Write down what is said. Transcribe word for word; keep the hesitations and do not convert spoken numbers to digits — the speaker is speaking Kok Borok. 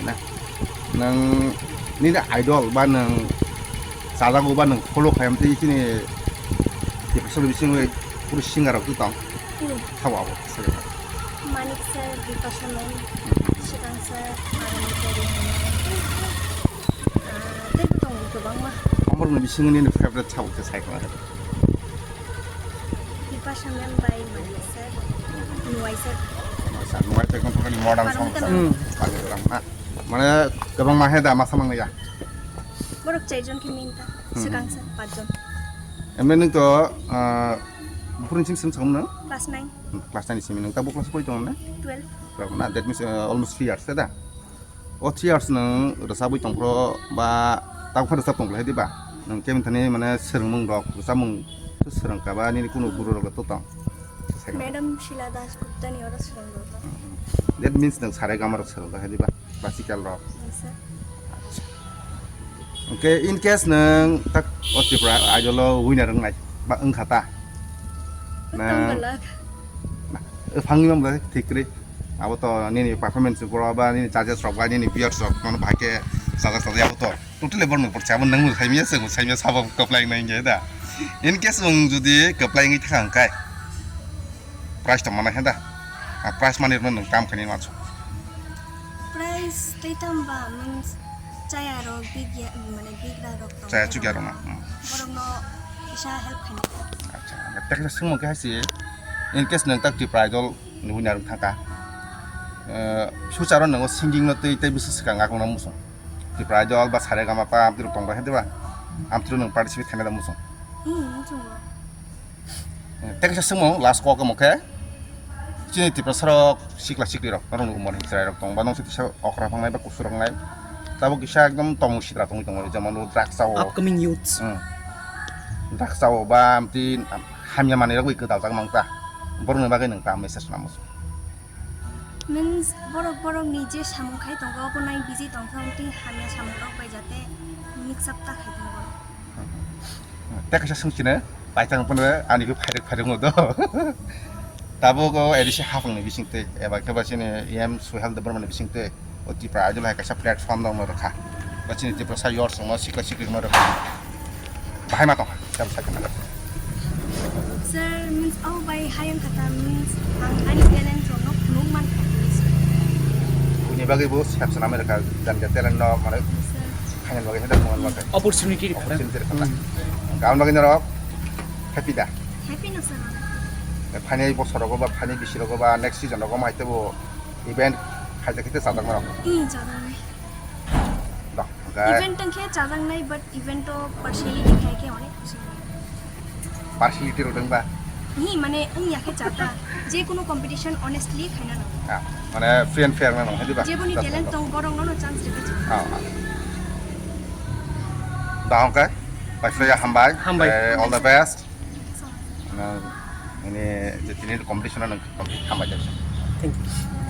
Na, nwng nini idol ba nwng chajago ba nwng follow khaiyam tei chini Tiprasa bisingo kuru singer rok tong. Hmm. Thabo abo. Manik sir, Bipasha ma'am, Shikang sir, Arun sir, ah, tei bo tongo kwbangma. Oborokni bisingo nini favorite sabo khe sai khna? Bipasha ma'am bai Manik sir, Nuwai sir. Nuwai sir, Nuwai sir, modern song. Parang sir. Hmm. Parang sir, na. Mane kwbangma he da masa mangliya. Borok chaijon khe main ta, hmm, swkang sir, pachjon. Emne nwng to, ah, buphuruni simi simi sakmano? Class nine. Hmm, class nine simi nwng tabuk class pori tongo na? Twelve. Twelve na, that means, ah, almost three years da? O three years nwng rwchabwi tongphro ba tabuk khe rwchab tongphro hai diba? Nwng khe bini thani mane swrwngmung rok, rwchabmung swrwng ka ba nini kunu guru rok to tong? Madam Sheila Das Gupta ni oro swrwng rok. Hmm, hmm. That means nwng sare gama rok swrwng rok hai diba? Classical rok. Yes, sir. Acha. Hwnkhe in case nwng tak o Tripura Idol o winner wngnai ba wngkha ta? Nwng na, phangni mamla thik kwrwi. Abo to nini performance boro ba nini judges rok ba nini viewers rok mano bahai khe sajak sajak abo to. Totally borok no borok chabo nwng bo saimanya, chwng bo saimanya, sabo kwplai wngnai hwnkhe da. In case nwng jodi kwplai wngwi thangkha hwnkhe, prize tong mannai khe da? Ah, prize manwi rwno nwng kam khainai uansuk. Prize tei tamo ba, means, chaya rok, bigya, mane, bigra rok tong. Chaya chukya rok na, hmm. Borok no kisa help khainai. Acha, tei kaisa swngmung khe hai se, in case nwng tak Tripura Idol ni winner wng thangkha, eh, future o nwng o singing no tei, tei bisi swkang akwk na muchung. Tripura Idol ba Saregama pa amtwrwk tong bai khe diba? Amtwrwk nwng participate khainai da muchung? Hmm, muchungo. Tei kaisa swngmung last kok omo khe, chini Tiprasa rok sikla sikli rok, norok ni umor ni chwrai rok tong ba, nong se kisa okra phangnai ba kusu rok nai, tabuk kisa ekdom tongmung sitra tongwi tongo, jemon drugs o. Upcoming youths. Hmm. Drugs o ba amtwi hamya manwi rok bai kwtal jak mang ta, borok ni bagwi nwng ta message namo? Means, borok borok ni je samung khai tongo, obo nai busy tong kha, tei hamya samung rok bai jate mix up ta khai tongo. Tei kaisa swng sino, paitang phano ani khe phairok phairok no do. Tabuk o A D C hapang ni bising twi, eba khe ba chini E M Suhel Debbarma ni bising twi, o Tipra Idol hai kaisa platform dong no rwkha. Ba chini Tiprasa youths no sikla sikli no rwkha. Bahai ma tongkha, sir, sakhe na. Sir, means, oh, bai, hayang kata, means, ang ani talent rok no phunuk man kha, please. Bini bagwi bo sep swnam rwkha, jan ja talent no, mane, sir, khaina bagwi, heda phunuk man kha. Opportunity rwkha. Opportunity rwkha na. Hmm. Gabon bagwi norok happy da? Happy no, sir. Phainai bosor rogo ba, phainai bisi rogo ba, next season rogo ma hai tebo event khaijak khe chajak norok? Hmm, chajak nai. Da, hwnkhe event tong khe chajak nai, but event o partiality khai khe onek khusi. Partiality rok dong ba? Hi, mane, wng ya khe chata. Je kunu competition honestly khaina nango. Ah, mane free and fair nang hai diba? Jeboni talent tong, borok nono chance rwgwi chata. Ah, ah. Da hwnkhe, paisa ya hambai. Hambai. Eh, all the best. Nang ini je tini competition nang hambai jai. Thank you.